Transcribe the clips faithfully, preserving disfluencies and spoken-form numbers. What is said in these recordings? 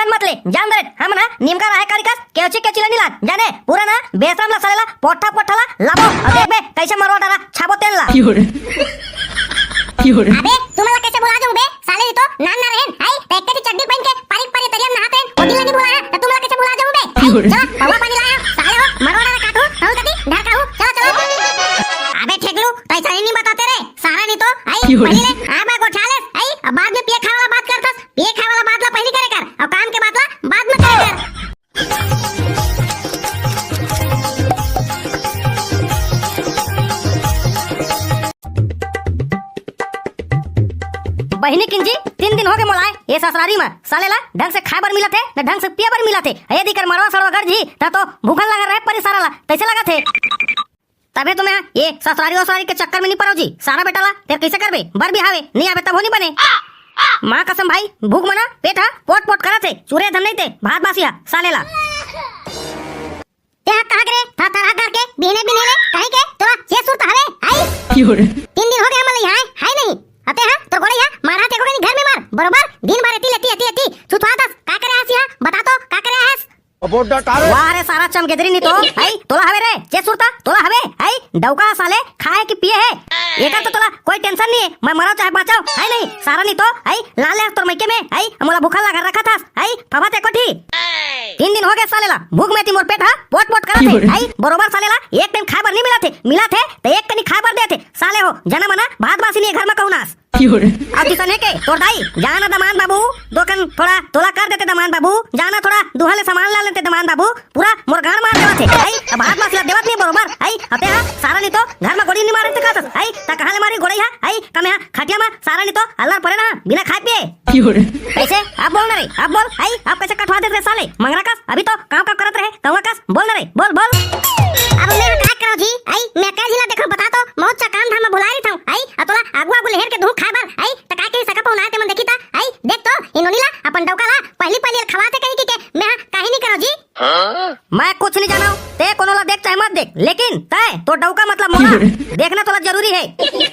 मत ले, जान दे रे, हमन ह निमगा राहे काड़ी कस केवची केवची ल नी लान, जाने, पूरा ना बेसरम ला साले ला पोट्ठा पोट्ठा ला लाबो, अउ देखबे कइसे मरवा डारा छाबो तेन ला। अबे, तुमन ला कइसे भुला जाहूं बे? साले नी तो नान ना रहेन, हई, त एक्के ठी चड्डी पहिन के पारी पारी तरिया म नहात रहेन, ओ दिन ला नी भुलाया, त तुमन ला कइसे भुला जाहूं बे? हई, चला, पौवा पानी लाया, साले हो, मरवा डारा काटू, कहूं कती ढरका हूं, चला, चला। अबे ठेकलू, त अइसा नी बताते रे, सारा नी तो, हई, पहिले आप गोठा लेस, हई, अब बाद में पिए खाए वाला बात करथस, पिए खाए वाला बात ला पहिली करे कर, अउ काम के बात ला बाद में करे कर। बहिनी किंजी, तीन दिन होगे मोला ए ससुरारी म, साले ला ढंग से खाए बर मिलत हे, न ढंग से पिए बर मिलत हे। ए दिकर मरवा सड़वा घर जी, त तो भूखन लगा रहे परी सारा ला, तइसे लगत हे। तभे तो मैं ये ससुरारी वसुरारी के चक्कर में नी परो जी। सारा बेटा ला तेर कइसे करबे? बर बिहावे नी आबे तभो नी बने। माँ कसम भाई, भूख मना पेट हा पोट पोट करत हे, चूरे धन नहीं ते भात बासी हा साले ला। ते हा कहाँ के रे? था थरहा करके बिहने बिहने रे, कहीं के तोला ये सुरता हवे? आई। तीन दिन होगे हमन ला इहाँ आए नहीं। अते हा तोर गोड़े हा मारा ते को घर में मार, बरोबर दिन भर एती लेती एती एती सुतवातस। का करे आसी हा? बता तो का करे आस? अबो डटारे। वाह रे सारा चमगेदरी नी तो, हई, तोला हवे रे, जे सुरता, तोला हवे, हई, डौका साले, खाए कि पिए हे? एकर तो तोला कोई tension नहीं है, मैं मरो चाहे बाँचो, है नहीं, सारा नी तो, हई, ला ले तोर मइके में, हई, मोला भूखा ला घर रखा थास, हई, फबा ते कोठी। तीन दिन होगे साले ला, भूख में ती मोर पेट हा, पोट पोट करत हे, हई, बरोबर साले ला, एक time खाए बर नहीं मिलत हे, मिलत हे, त एक कनी खाए बर देत हे, साले हो, जना मना, भात बासी नहीं घर में कहूँ नास। अब किसने के तोर दाई, जाना दमान बाबू, दोकन थोड़ा तोला कर देते दमान बाबू, जाना थोड़ा दुहा ले सामान ला लेते दमान बाबू, पूरा मोर गांड मार देवत हे। आई, अब हाथ मासी ला देवत नहीं बरोबर। आई, अते हा, सारा नी तो घर में गोड़ी नहीं मारे ते कासस। आई, त कहाँ ले मारी गोड़ई हा? आई, कमे हा, खटिया में सारा नी तो अल्लार परे ना, बिना खाए पिए। कइसे? अब बोल ना रे, अब बोल। आई, अब कइसे कटवा देते साले? मंगरा कस, अभी तो काम काम करत रहे, कौवा कस, बोल ना रे, बोल, बोल। अब मैं का करो जी? आई, मैं कह जिला देखो बता तो, बहुत सा काम धाम में भुला रही था। आई, अतोला आगू आगू लेहर के दूं खाए बर। आई, त का कही सका पहुना ते मन देखी ता। आई, देख तो, इनोनी ला, अपन डौका ला, पहली पहली खवाते कही कि के, मैं हा, काहे नहीं करो जी? मैं कुछ नहीं जानव, ते कोनो ला देख चाहे मत देख, लेकिन तय, तोर डौका मतलब मोला, देखना तोला जरूरी है।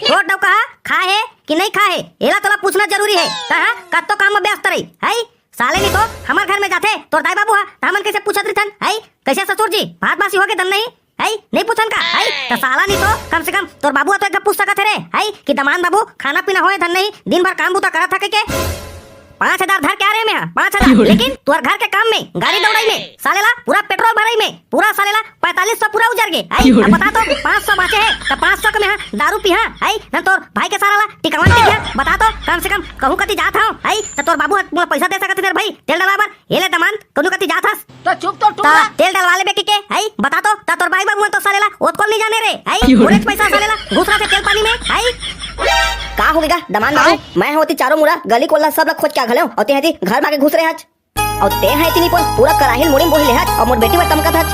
तोर डौका हा, खा है कि नहीं खा है, एला तोला पूछना जरूरी है। तय हा, कत्तो काम में व्यस्त रही, है? साले नी तो, हमर घर में जाथे, तोर दाई बाबू हा, त हमन कइसे पूछत रहिथन, है? कइसे ससुर जी, भात बासी होगे धन नहीं? हई, नहीं पूछन का? हई, त साला नी तो, कम से कम तोर बाबू तो एक पूछ सकत हे रे, हई, कि दमान बाबू खाना पीना होए धन नहीं, दिन भर काम बूता करत थके के? पाँच हजार धर के आ रहे मैं, हाँ, पाँच हजार। लेकिन तोर घर के काम में, गाड़ी दौड़ाई में, साले ला पूरा पेट्रोल भराई में, पूरा साले ला पैंतालीस सौ पूरा उजर गे। हई, अब बता तो, पाँच सौ बाँचे हे, त पाँच सौ के में, हाँ, दारू पी, हाँ, हई, न तोर भाई के सारा ला टिकावन के दिया, बता तो, कम से कम कहूँ कती जात हूँ, हई, त तोर बाबू मोला पैसा दे सकत हे रे भाई, तेल डलवा बर, ये ले दमान, कोनो कती जात हस, त चुप तो टूरा। तेल डलवा लेबे कहिके, हई? बता तो, त तोर बाई बाबू मन तो साले ला ओतकोल नहीं जाने रे, हई? मोरेच पैसा साले ला घुस रहा थे तेल पानी में, हई? का होगे गा, दमान बाबू? मैं होती चारों मुड़ा गली कोला सब ला खोज के आ घलो, अउ ते हती घर मागे घुस रहे हच। अउ ते है इतनी पर पूरा कराहिल मुड़ी में बोही ले हच, अउ मोर बेटी बर तमकत हच।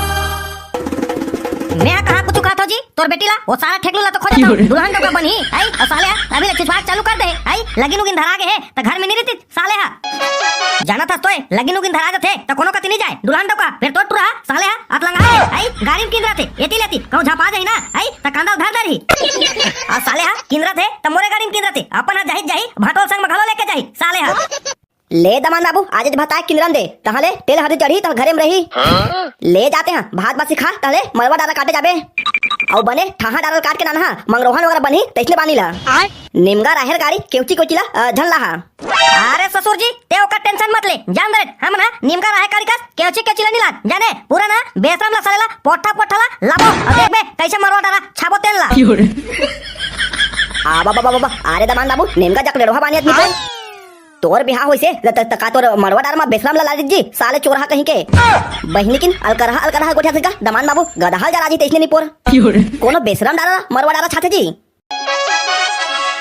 मैं कहाँ कुछ कहा था जी? तोर बेटी ला, वो सारा ठेकलू ला तो खोजत हूँ। दुल्हन डौका बनही, हई? अउ साले हा, अभी ले छुछुआत चालू कर दे, हई? लगिन उगिन धरा गे हे, त घर में नहीं रहती, साले हा। जानत हस तोय, लगिन उगिन धरा जथे, त कोनो कती नहीं जाए। दुल्हन डौका, फेर तोर टुरा, साले हा, अतलंगा हे, हई, गाड़ी में किंदरथे, एती लेती, कहूँ झपा जाही ना, हई, त कांदा उधार धरही। अउ साले हा, किंदरथे, त मोरे गाड़ी में किंदरथे, अपन हा जाही जाही, भाटोल संग में घलो लेके जाही, साले हा। ले दमान बाबू, आज भताए किंदरन दे, तहाँ ले तेल हरदी चढ़ी, त घरे में रही। ले जाते हैं, भात बासी खा, तहाँ ले मरवा डारा काटे जाबे। अउ बने, ठाहा डारा काट के नानहा, मंगरोहन वगैरह बनही, तइसने बानी ला। निमगा राहेर गाड़ी केवची कोची ला, अ, झन लाहा। अरे ससुर जी, ते ओकर tension मत ले। जान दे रे, हमन हा निमगा राहेर गाड़ी कस केवची केवची ला नी लान। जाने, पूरा ना बेसरम ला साले ला पोट्ठा पोट्ठा ला लाबो। अउ देखबे, कइसे मरवा डारा छाबो तेन ला। आ बाबा बाबा बाबा, अरे दमान बाबू, निमगा जकलेड़वा बानी आदमी तो। तोर बिहाव होइसे, त, त, त का तोर मरवा डारा मा बेसरम ला लादिस जी, साले चोरहा कहीं के। बहिनी किन, अलकरहा अलकरहा गोठियाथे गा, दमान बाबू, गदहा ल जरा जी तइसने निपोर। कोनो बेसरम डारा, मरवा डारा छाथे जी।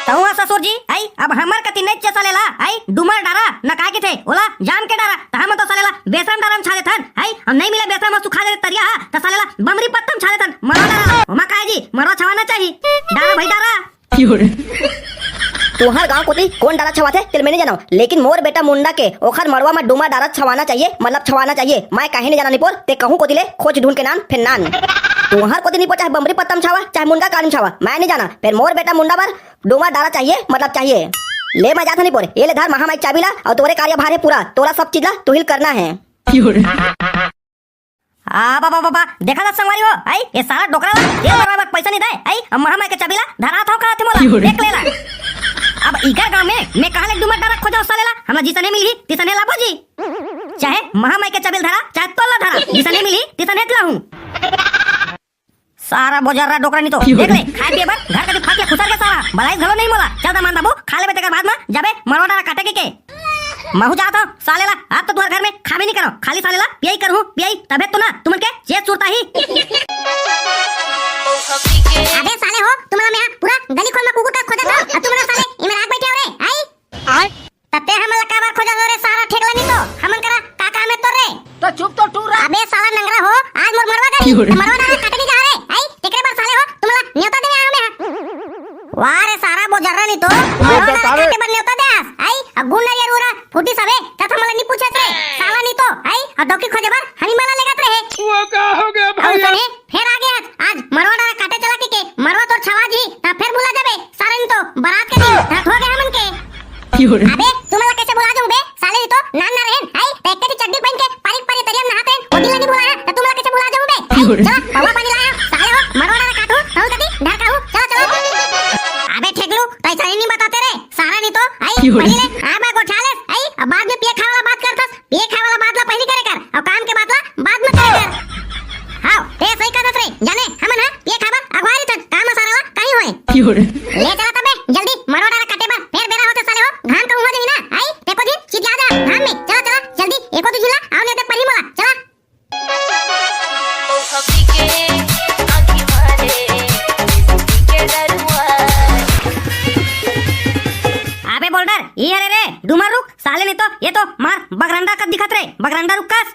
तहुआ ससुर जी, आई, अब हमर कती नहीं चेसा लेला, आई, डूमर डारा, न काय कथे, ओला जाम के डारा, त हमन तो साले ला बेसरम डारा म छा देथन, आई, हम नहीं मिले बेसरम म सुखा दे तरिया हा, त साले ला बमरी पत्ता म छा देथन, मरवा डारा, ओमा काय जी, मरवा छवाना चाही, डारा भाई डारा। तुहर गांव कोती कोन डारा छवाथे, तेल मैं नहीं जानव, लेकिन मोर बेटा मुंडा के ओखर मरवा म डूमर डारा छवाना चाहिए, मतलब छवाना चाहिए। मैं काहे नहीं जाना निपोर, ते कहूं कोती ले खोज ढूंढ के नान, फेर नान। तुहर कोती निपोर चाहे बमरी पत्ता म छावा, चाहे मुनगा कान म छावा, मैं नहीं जाना। फेर मोर बेटा मुंडा बर डूमर डारा चाहिए, मतलब चाहिए। ले, मैं जात हँव निपोर, ए ले धर महामाई के चाबी ला, अउ तोरे कार्यभार हे पूरा, तोला सब चीज ला तुहिल करना हे। आ बाबा बाबा, देखा था संगवारी हो, आई, ए सारा डोकरा ला तेल भरवाए बर पैसा नइ दे, आई, अब महामाई के चाबी ला धरात हँव, कहाथे मोला, देख लेला। अब इकर गाँव में मैं कहाँ ले डूमर डारा खोजँव साले ला, हमला जिसने मिलही, तिसने लाबो जी। चाहे महामाई के चाबी ला धरा, चाहे तोला धरा, जिसने मिलही, तिसने लाहूँ। सारा बोजर्रा डोकरा नइ तो। देख ले, खाए पिए बर घर कति फट ले खुसर गे सारा। बलाइस घलो नहीं मोला। चल दमान बाबू, खा लेबे तेकर बाद म जाबे मरवा डारा काटे के, के। महू जात हँव, साले ला, आज तो तुँहर घर में खाबे नइ करँव। खाली साले ला पियई करहूँ, पियई, तभे तो ना, तुमन के चेत सुरता ही। अबे साले हो, तुमला मैं पूरा गली खोर में कुकुर का खोजत हँव, अउ तुमन साले इमे आके बइठे हो रे, आई? त तें हमन ला काबर खोजत हस रे सारा ठेकला नइ तो? हमन करा का काम हे तोर रे? त चुप तो टूरा। अबे साला नंगरा हो, आज मोर मरवा गरी, त मरवा डारा काटे नइ जाहस रे, आई? तेकरे बर साले हो, तुमन ला नेवता देवे आए हँव मैं। वाह रे सारा बोजर्रा नइ तो, मरवा डारा काटे बर नेवता दे हस, आई? अउ गुण नरियर उरा फूटी सबे, त हमन ला नइ पूछे रे, साला नइ तो, आई? अउ डौकी खोजे बर हमी मन ला लेगत रहे। वो का हो गया अउ भैया? सने फेर आगे हस, आज मरवा डारा काटे चला के, के मरवा तोर छवा जी, त फेर भुला जाबे। सारे नइ तो, बरात के दिन, रात हो गया हमन के। अबे, तुमन ला कइसे भुला जाहूँ बे? साले नइ तो, नान ना रहेन, आई, त एक कटी चड्डी पहिन के, पारी पारी तरिया में नहात रहेन, ओ दिन ला नइ भुलाए हँव, त तुमन ला कइसे भुला जाहूँ बे? आई, चला, पौवा पानी लाए हँव, साले हो, मरवा डारा काटहूँ, तहूँ कती, ढरकाहूँ, चला, चला। अबे ठेकलू, तइसा नइ बतात रे, सारा नइ तो, आई, पहिले, आ, मैं गोठा लेस, आई, अब बाद में पिए खाए वाला बात करथस, पिए खाए वाला बात ला पहिली करे कर, अउ काम के बात ला बाद में करे कर। हाँ, तें सही कहत हस रे, जाने, हमन ह पिए खाए बर अगुवारी थन, काम म सारा ला कहीं होए। ले चला तबे, जल्दी, मरवा डारा काटे बर, फेर बेरा होथे साले हो, घाम कहूँ हो जाही ना, आई, तेको दिन चिटिया जा, घाम में, चला, चला, जल्दी, एको दू झिल्ला, आओ नहीं ते परही मोला, चला। अबे बोल्डर, ई हरे रे, डूमर रुख, साले नइ तो, ए तो मार बगरंडा कस दिखत रे, बगरंडा रुख कस।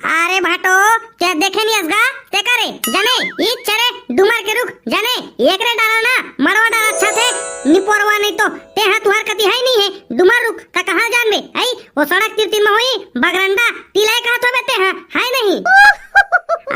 अरे भाटो, तें देखे नइ हस गा, तें का रे, जाने, ई छरे डूमर के रुख, जाने, एकरे डारा ना, मरवा डारा अच्छा थे, निपोरवा नइ तो, तें ह तुँहर कती हस नइ हे, डूमर रुख, त कहाँ जानबे, आई, ओ सड़क तीर तीर म होही, बगरंडा, तिला कहत होबे तें ह, हस नहीं।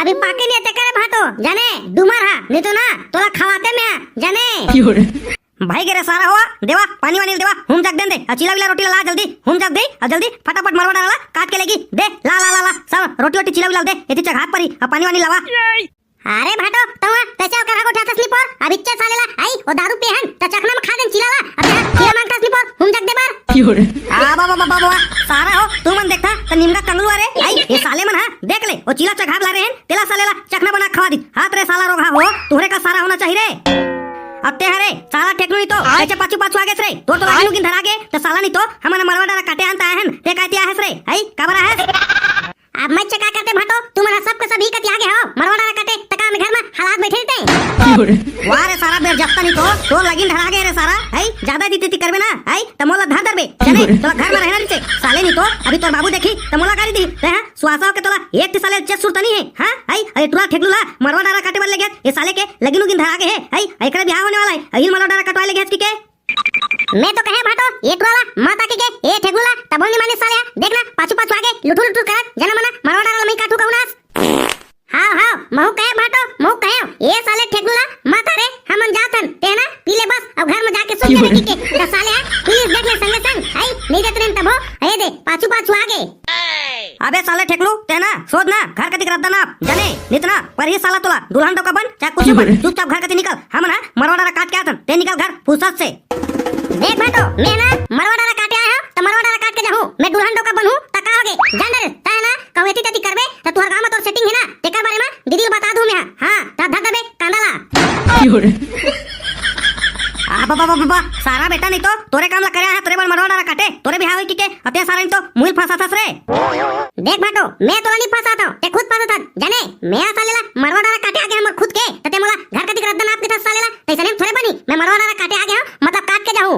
अभी पाके नइ हे तेकरे भाटो, जाने, डूमर ह, नइ तो ना, तोला खवातेंव मैं ह, जाने। भाई गे रे सारा हो, देवा, पानी वानी देवा, हूम जाके दे दे, अउ चिला विला रोटी ला जल्दी, हूम जाके दे, अउ जल्दी फटाफट मरवा डारा ला काट के लेगी, दे, ला, ला, ला, ला, सब रोटी वोटी चिला विला दे, एती चघात परही, अउ पानी वानी लावा। अरे भाटो, तहूँ कइसे ओकर हक उठाथस निपोर, अब इच्चे साले ला, आई, ओ दारू पिए हन, त चखना म खा देन चिला ला, अब तें चिला मांगथस निपोर, हूम जाके दे बर। आ बाबा, बाबा, बाबा, सारा हो, तुमन देखथा, त निमगा कंगलू अरे, आई, ए साले मन ह, देख ले, ओ चिला चघाब ला रहेन, तेला साले ला चखना बना खवा दी, हात रे साला रोगहा हो, तुँहरे कस सारा होना चाही रे। अब तें हरे, साला ठेकलू नइ तो, कइसे पाछू पाछू आगेस रे? तोर तो लागिन उगिन धरा गे, त साला नइ तो, हमन मरवा डारा काटे अंत आए हन, तें का एती आए हस रे? हई, काबर आए हस? अब मैं का करतेंव भाटो, तुमन ह सबके सब ही कती आगे हव, मरवा डारा काटे, त का मैं घर म हलात बइठे रहितेंव? वाह रे सारा बेर जत्ता नइ तो, तोर लागिन धरा गे रे सारा, हई, जादा एती तेती करबे ना, हई, त मोला धर डरबे, चले, तोला घर म रहना रहिथे, साले नइ तो, अभी तोर बाबू देखही, त मोला गारी दिही, तें ह सुहासा होके तोला एक ठी साले चेत सुरता नइ हे, हाँ? हई, अरे टूरा ठेकलू ला मरवा डारा काटे बर लेगे हस, ए साले के लगिन उगिन धरा गे हे, हई, एकरा बिहाव होने वाला हे, अहिल मरवा डारा कटवाए लेगे हस कि के? मैं तो कहेंव भाटो, ए टूरा ला मत आके के, ए ठेकलू ला, तभो नइ माने साले ह, देख ना, पाछू पाछू आगे, लुठुर लुठुर करत, जना मना मरवा डारा ला मैं काटहूँ कहूँ ना। हाँ, हाँ, महूँ कहेंव भाटो, महूँ कहेंव, ए साले ठेकलू ला मत आ रे, हमन जात हन, तें ना पी ले बस, अब घर म जाके सुत जाबे कहिके, त साले ह पी लिस देख ले संगे संग, हई, नइ देत रहेन तभो, ए दे, पाछू पाछू आगे। अबे साले ठेकलू, तें ना, सोच ना, घर कतिक रद्दा नाप, जाने, नइ तो ना, परही साला तोला, दुल्हन डौका बन, चाहे कुछ बन, चुपचाप घर कति निकल, हमन ह मरवा डारा काट के आथन, तें निकल घर, फुरसत से। देख भाटो, मैं ना, मरवा डारा काटे आए हँव, त मरवा डारा काट के जाहूँ, मैं दुल्हन डौका बनहूँ, त का होगे, जान डरेस, तें ना, कहूँ एती तेती करबे, त तुँहर गाँव म तोर setting हे ना, तेकर बारे म दीदी ल बता दूँ मैं ह, हाँ, त धर देबे कांदा ला। आ बाबा, बाबा, बाबा, सारा बेटा नइ तो, तोरे काम ला करे आए हँव, तोरे बर मरवा डारा काटे, तोरे बिहाव होही कि के, अते सारा नइ तो, मुहिल फँसाथस रे। देख भाटो, मैं तोला नइ फँसात हँव, तें खुद फँसाथस, जाने, मैं साले ला मरवा डारा काटे आगे हँव मोर खुद के, त तें मोला घर कतिक रद्दा नाप कथस साले ला, तइसने म थोरे बनही, मैं मरवा डारा काटे आगे हँव, मतलब काट के जाहूँ।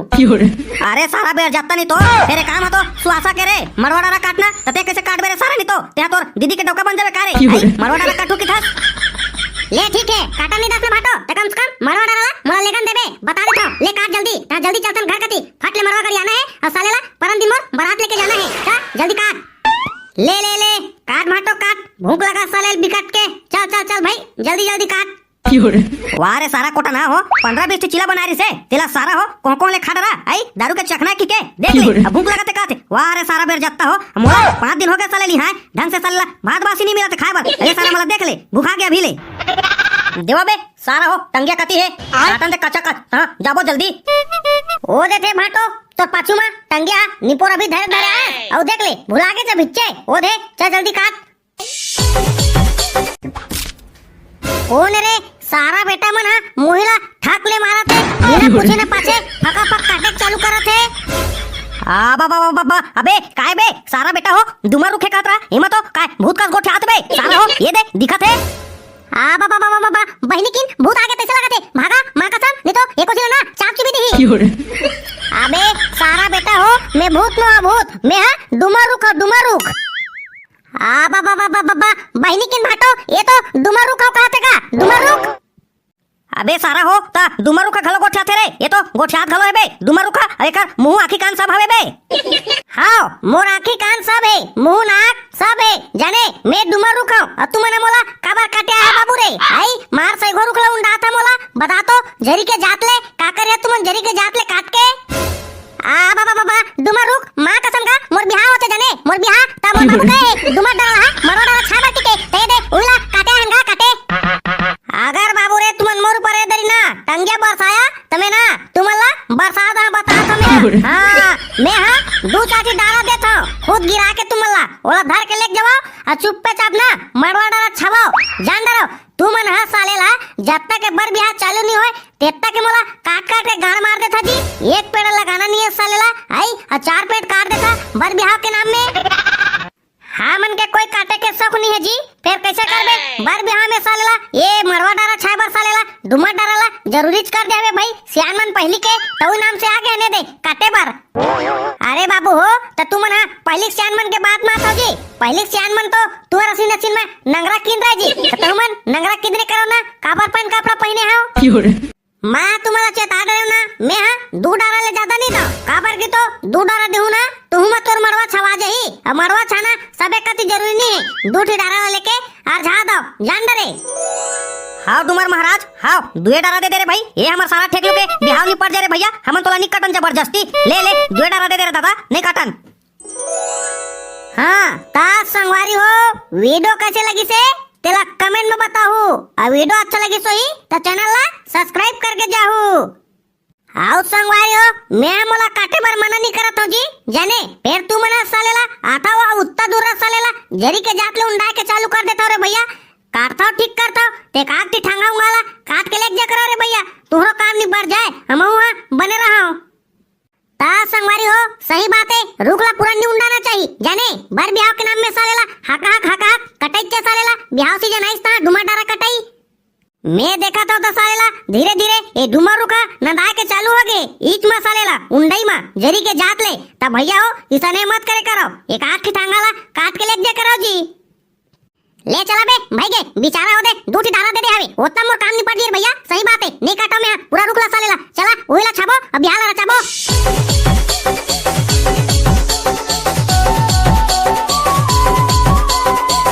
अरे सारा बेर जत्ता नइ तो, तेरे काम ह तो सुहासा के रे, मरवा डारा काटना, त तें कइसे काटबे रे सारा नइ तो, तें ह तोर दीदी के डौका बन जाबे का रे, हई, मरवा डारा काटहूँ कथस। ले ठीक हे, काटन नइ दस ना भाटो, त कम से कम मरवा डारा ला मोला लेगन देबे, बता देथँव, ले काट जल्दी, त जल्दी चलथन घर कति, फट ले मरवा गाड़ी आना हे, अउ साले ला परन दिन मोर बरात लेके जाना हे, त जल्दी काट। ले, ले, ले, काट भाटो काट, भूख लगा साले बिकट के। चल, चल, चल भाई, जल्दी, जल्दी काट। वाह रे सारा कोटा ना हो, पंद्रह बीस ठी चीला बनाए रिसे, तेला सारा हो कोंह कोंह ले खा डरा, आई दारू के चखना की के, देख ले, अब भूख लगत हे काथे, वाह रे सारा बेर जत्ता हो, मोला पाँच दिन हो गए साले लिहाए, ढंग से साला भात बासी नहीं मिलत हे खाए बर, अरे सारा मोला देख ले, भूखा गया अभी ले। देवा बे, सारा हो, टंगिया कती हे, काटन दे कच्चा कच, हाँ, जाबो जल्दी। ओ दे थे भाटो, तोर पाछू मा टंगिया निपोर अभी धरे धरे आए, अउ देख ले, भुला के जब हिच्चे, ओ दे, चल जल्दी काट। कोन रे सारा बेटा मन हा मुही ला ठक ले मारत हे, बिना पूछे न पाछे फकाफक काटे चालू करत हे। आ बाबा बाबा बाबा, अबे काय बे सारा बेटा हो, डुमर रुखे कहत रहा, एमा तो काय भूत कस गोठियात बे सारा हो, ये दे दिखत हे। आ बाबा बाबा बाबा, बहिनी किन भूत आगे तैसे लगत हे, भागा माँ कसम, नहीं तो एको झिन ना चाप चुबी दिही। अबे सारा बेटा हो, मैं भूत नो हा भूत, मैं हा डुमर रुख हा डुमर रुख। आ बाबा बाबा बाबा, बहिनी किन भाटो, ये तो डुमर रुख हो कहत हे का, डुमर रुख। अबे सारा हो, त डुमर रुख घलो गोठियाथे रे, ये तो गोठियात घलो हे बे, डुमर रुख, अउ एकर मुंह आँखी कान सब हवे बे। हाव, मोर आँखी कान सब हे, मुंह नाक सब हे, जाने, मैं डुमर रुख हूँ, अउ तुमन मोला काबर काटे आए बाबू रे, आई, मार सैघो रुख ला उंडात हा मोला, बता तो, झरी के जात ले, का करे तुमन झरी के जात ले काट के? आ बाबा बाबा, डुमर रुख, माँ कसम का, मोर बिहाव होथे जाने, मोर बिहाव, त मोर बाबू कहे, डुमर डरा हा, मरवा डरा छाबर टिके, ते दे, उला, काटे हन गा, काटे। अगर बाबू रे तुमन मोर ऊपर ए दरी ना, टंगिया बरसाया, त मैं ना, तुमन ला, बरसा दा, बता तो मैं, हाँ, मैं हाँ, दू चाटी डारा देत हूँ, खुद गिरा के तुमन ला, ओला धर के लेके जावा, अउ चुप्पे चाप ना, मरवा डरा छावा, जान डरो, तुमन हा साले ला, जब तक के बर बिहाव चालू नहीं होए, तेत्ता के मोला काट काट के गाड़ मार देथा जी। एक पेड़ लगाना नहीं है साले ला, आई, अउ चार पेड़ काट देथा बर बिहाव के नाम में। हमन के कोई काटे के शौक नहीं है जी, फिर कैसे करबे बर बिहाव में साले ला? ये मरवा डारा छाए बर साले ला, डुमर डारा ला जरूरी कर दे हवे भाई। सियान मन पहली के तऊ नाम से आगे हने दे काटे बर। अरे बाबू हो, त तुमन हा पहली सियान मन के बात मात हो जी, पहली सियान मन तो तुहर असीन असीन में नंगरा किंद रहे जी, त तुमन नंगरा किंद ने करो ना, काबर पहन कपड़ा पहने हो? माँ तुम्हारा चेता डरे ना, मैं हाँ दू डारा ले ज्यादा नहीं दो, काबर की तो दू डारा देहू ना, तुहू में तोर मड़वा छवा जाही। अब मड़वा छाना सबे कति जरूरी नहीं है, दू ठी डारा ला लेके आर झा दो, जान डरे। हाव डुमर महाराज, हाव, दुए डारा दे दे रे भाई, ये हमर सारा ठेकलो के बिहाव नहीं पड़ जा रे भैया, हमन तोला नहीं कटन जबरदस्ती, ले ले, दुए डारा दे दे रे दादा, नहीं कटन। हाँ, ता संगवारी हो, video कैसे लगिसे, तेला comment में बताहू। अउ video अच्छा लगिस होही, त channel ला subscribe करके जाहू। आओ संगवारी हो, मैं मोला काटे बर मना नहीं करत हूँ जी, जाने, फेर तुमन साले ला, आथव अउ उत्ता दूर साले ला, जरी के जात ले उंडाए के चालू कर देथव रे भैया, काटथव ठीक करथव, ते काट ठी ठांगा उंगा ला, काट के लेके जा करो रे भैया, तुहरो काम निबर जाए, हमहू हा बने रहव। ता संगवारी हो, सही बात है, रुख ला पूरा नहीं उंडाना चाहिए। जाने, बर बिहाव के नाम में साले ला, हक हक, हक हक, कटई के साले ला, बिहाव season आइस ता, डुमर डारा कटई। मैं देखा तो, तो साले ला, धीरे धीरे, ए डुमर रुखा, नंदाए के चालू हो गए, ईच मा साले ला, उंडई मा, जरी के जात ले, ता भैया हो, इसने मत करे करो, एक आठ ठी ठांगा ला, काट के लेके जा करो जी। ले चला बे, भाई के, बिचारा होदे, दू ठी डारा दे दे हवे, ओतना मोर काम निपट दिए भैया, सही बात है, नहीं काटो मैं, पूरा रुख ला साले ला,